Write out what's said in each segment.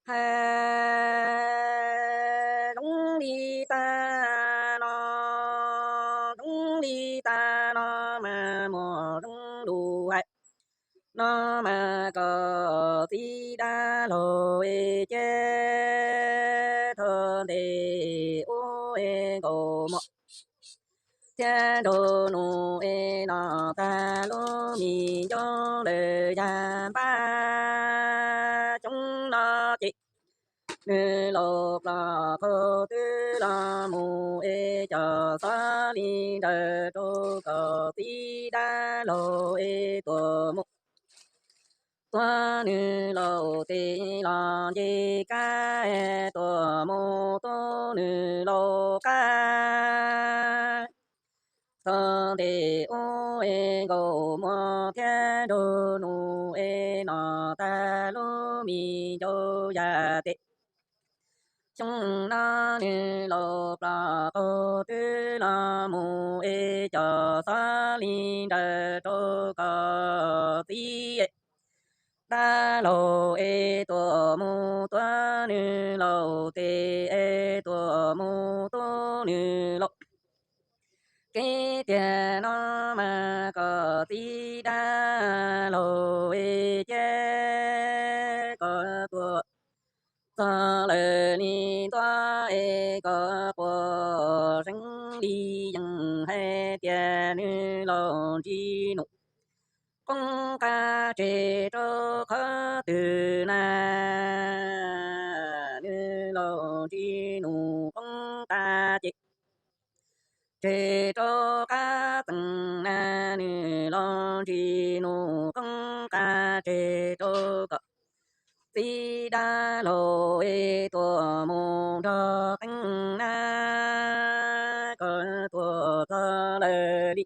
hais zoo li tag no, zoo li tag no mas muaj zoo lus hais no mas kom txiv dab laug es ces thaum ntej ub es nkaus muag thiab nraug nus es no tag lub me ncauj lawm yag npab xyoob no ces nws laus plom qau twb los mus es cov xov li nraws rau kom txiv dab laug es tuam mus tuav nws laus tes los nce kab, tuam mus tuav nws laus qab. Thaum ntej ub es nkaus muag thiab nraug nus es no tag lub me ncauj yag tes xyoob no nws laus plom qau twb los mus es cov xov li nraws rau kom txiv dab laug es tuam mus tuav nws laus tes es tuam mus tuav nws laus. Kev tiag no mas kom txiv dab laug es ces kom tuam txog lawm li ntua es kom quas seeb li yees hais tias nws laus ntsib nus qoob qab tseg rau qhov twg na. Nws laus ntsib nus qoob qab ces tseg rau qab txeeg na, nws laus ntsib nus qoob qab tseg rau kom txiv dab laug es tuam mus nrog qeej na, kom tuam txog lawm li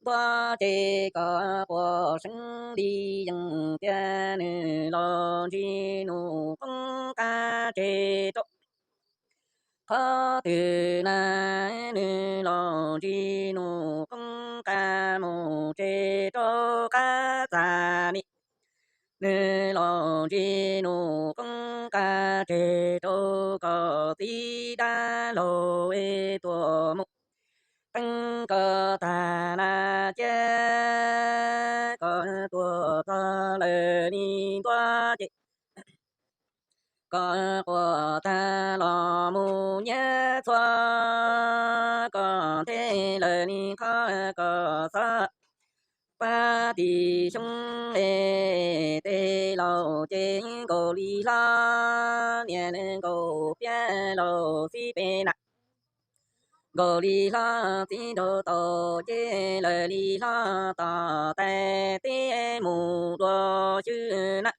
ntua ces kom quas seeb li yees tias nws laus ntsib nus qoob qab tseg rau qhov twg na. Nws laus ntsib nus qoob qab mus tseg rau qab txag li, nws laus ntsib nus qoob qab tseg rau kom txiv dab laug es tuam mus qeej kom tag na, ces kom tuam txog lawm li ntua ces kom quas tag los mus nyiav txhua, kom nthe lawm li qhov kom xov. Pab tij Xyoob es tej laus ces nkaus li hlob, niam nkaus piab laus xib peb na, nkaus li hlob txiv nraug tau ces lawv li hlob tos tais teb mus dua xwb na.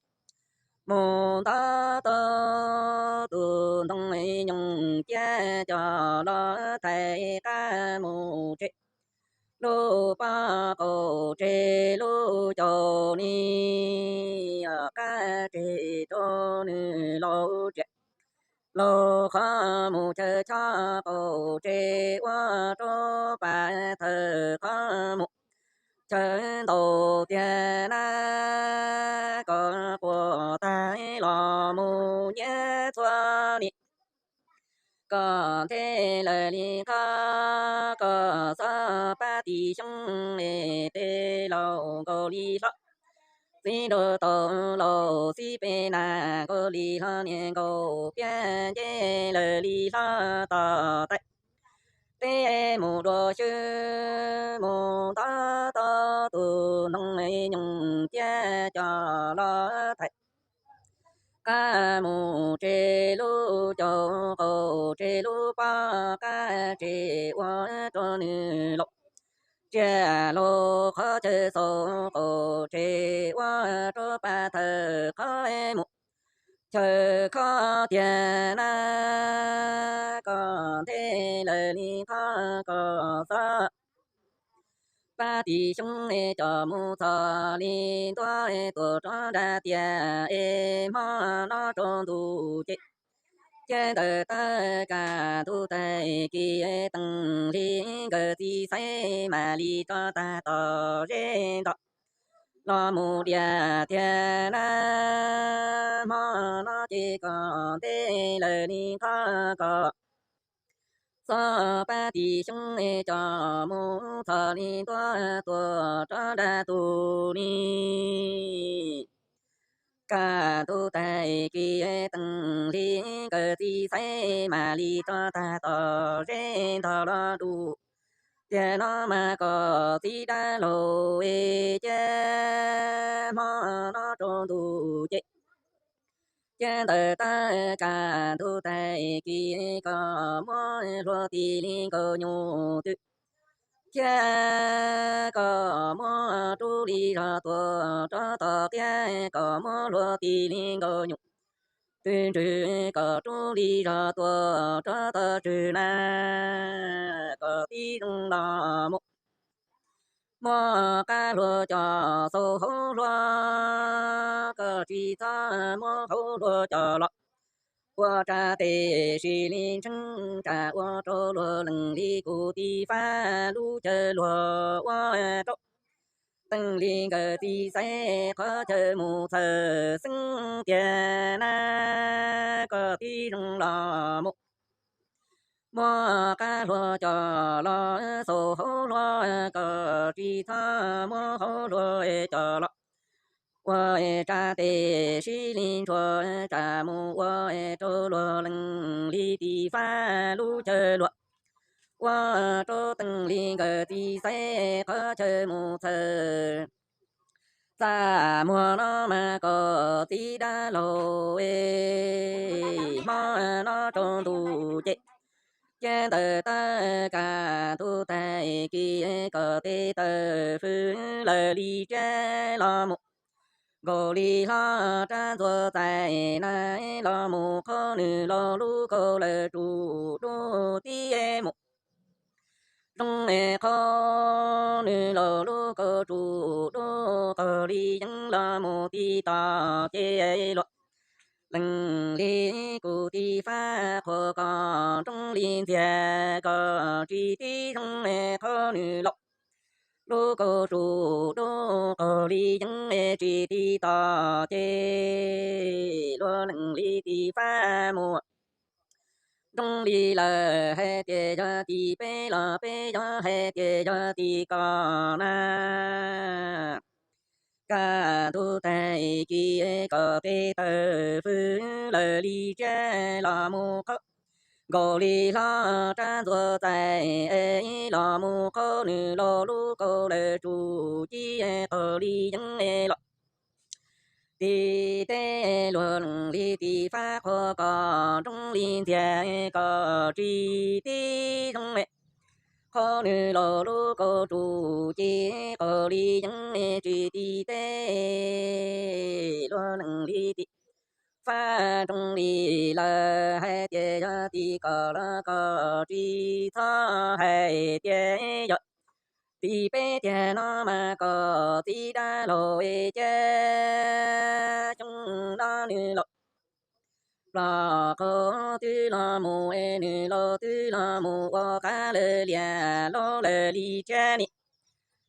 Mus ntov tau tus ntoo nyoos ciab coj los thaiv qab mus tseg lub pob qaum tseg lub caum ni, qab tseg rau nws laus riam. Laus qhov mus chaw chob qaum tseg ua rau pas thawj qhov mus chaw ntaus tiag na, kom quas tag los mus nyiav txhua li. Kom nthe lawm li qhov kom xob pab tij Xyoob es tej laus nkaus li hlob. Txiv nraug tau laus xib peb na, nkaus li hlob niam nkaus piab nce lawm li hlob tos tais teb mus dua xwb, mus ntov tau tus ntoo nyoos ciab coj los thaiv qab mus tseg lub caum qaum tseg lub pob qab tseg ua rau nws laus riam. Laus qhov chaw xaus qaum tseg ua rau pas thawj qhov mus chaw khob tiag na, kom nthe lawm li qhov kom xob pab tij Xyoob coj mus txog li ntua tuam rov nra tiag es hmo no rau ntu ces, ces ntawm tawg kaj ntug tag kis teej hli nkawd txiv xaiv mam li rov tag tom zeb nto los mus diam tiag na. Hmo no ces kom ntev lawm li qhov kom txog pab tim xyoob coj mus txhom li ntuag tuag rov nrag tus li. Kaj ntug tag kis Teej Hli nkawd txiv xaiv mam li tso tag tom zeb ntog los du. Tiam no mas kom txiv dab laug es cas hmo no rau ntuj ces, cas ntawm tag kaj ntug tag kis kom muab hlua tib li nkaus nyuj twm, thiab kom muab rub li zog tuag rov tom qab, kom muab hlua tib li nkaus nyuj twm ntswg, kom rub li zog tuag rov tom tswg na, kom tib zoo los mus muab qab hlua coj xaus hauv hlua, koj tsis txhob muab hauv hlua coj los ua tsab tes sis li ntseeg tsam ua rau luag lees li kuv tib fab lub chaw luag ua rau Teej Hli nkawd txiv xaiv qhov chaw mus txhawm xeeb tiag na, koj tib zoo los mus muab qab hlua coj los xaus hauv hlua, koj tsis txhob muab hauv hlua coj los ua tsab tes sis li ntsuag tsam mus ua rau luag lees li tib fab lub chaw luag ua rau Teej Hli nkawd txiv xaiv qhov chaw mus txhawm. Txaj muag no mas kom txiv dab laug es hmo no rau ntuj ces, cas ntawm tag kaj ntug tag kis kom tes taw fwj lawm li tsiaj los mus nkaus li hlo rab ntxuag txaij na, los mus qhov nws laus lub kaus lawm tsuj duj tib mus zoo es qhov nws laus lub kaus tsuj duj qaug li yeeb los mus tib tom ces luag lees li kuv tib fab qhuas kom nroo li ntxiag kom tsis tib zoo es qhov nws laus lub kaus tsuj duj qaug li yeeb tsis tib tom ces luag lees li tib fab mus nroo li lawm hais tias yog tim peb los peb yog hais tias yog tim koj na. Kaj ntug tag kis kom tes taw fwj lawm li tsiaj los mus qhov nkaus li hlo rab ntxuag txaij los mus qhov nws laus lub kaus lawm tsuj ci qaug li yeeb los tib teb luag lees li tib fab qhuas kom nroo li ntxiag kom tsis tib zoo qhov nws laus lub kaus tsuj ci qaug li yeeb tsis tib teb luag lees li tib fab nroo li lawm hais tias yog tim koj los koj tsis txhob hais tias yog tim peb tiag no mas kom txiv dab laug es cas xyoo no nws laus plos qaug twb los mus es nws laus twb los mus ua qab lawv liam laub lawv li tsiaj ni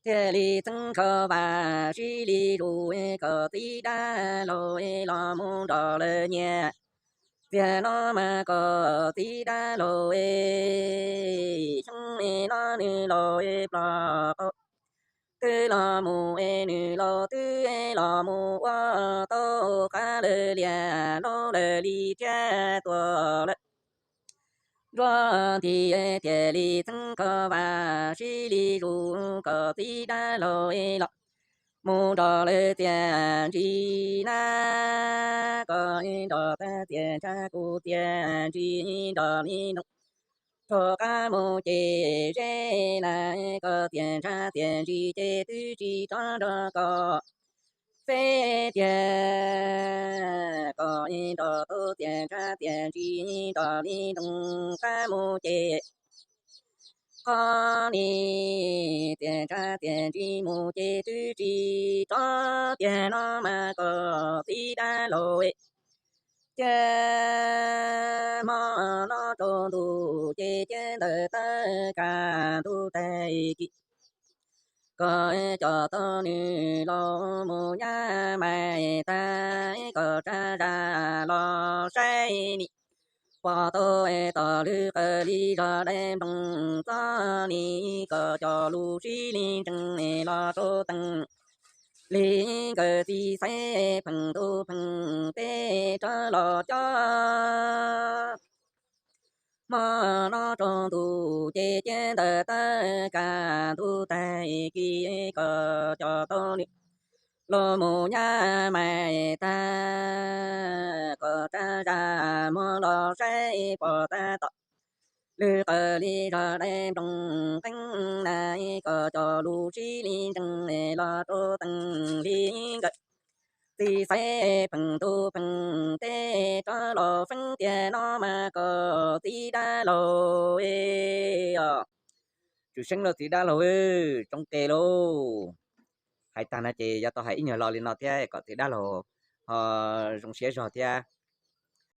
thiaj li txeeb kho vam sib li zus kom txiv dab laug los mus nrog lawv nyias tiag no mas kom txiv dab laug xyoo no nws laus plos qaug twb los mus es nws laus twb los mus ua tau qab lawv liam laub lawv li tsiaj tuag lawm. Nruab nti thiaj li txeeb kho vam sib li zus kom txiv dab laug los mus nrog lawv txiaj ntsig na, kom nrog tag txiaj ntsig kuv txiaj ntsig nrog li nroog rov qab mus ces zeb na, kom txiaj ntsig txiaj ntsig ces twb tsis tso nrog koj feb tiag, kom nrog tau txiaj ntsig txiaj ntsig nrog li nroog qab mus ces qhov ni txiaj ntsig txiaj ntsig mus ces twb tsis tso tiag no mas kom txiv dab laug cas hmo no rau ntuj ces cas ntawm tag kaj ntug tag kis koj coj tau nws los mus nyab mais tag, koj rab zaj los saib ni, pom tau tom lwg qawm li zog dai nploos txob ni, koj coj lus sib li ntsees los rau tees li nkawm txiv xaiv pheej ntuj pheej teb rov los coj. Hmo no tsaus ntuj ces ciaj ntawm tawb kas ntuj tag kis, koj coj tau nws los mus nyab mais tag, koj rab zaj muag los saib pom tab tom lwg qawm li zog dai nploos qeeb na, koj coj lus sib li ntsees los rau tees li nkawm txiv xaiv pheej ntuj pheej teb rov los feeb tiag no mas koj txiv dab laug os. Tshwm seeb lauj txiv dab laug, tsoo qe lauj. Hais tag no ces yuav tau hais ib nyuag lo li no thiab kom txiv dab laug ho zoo siab zog thiab.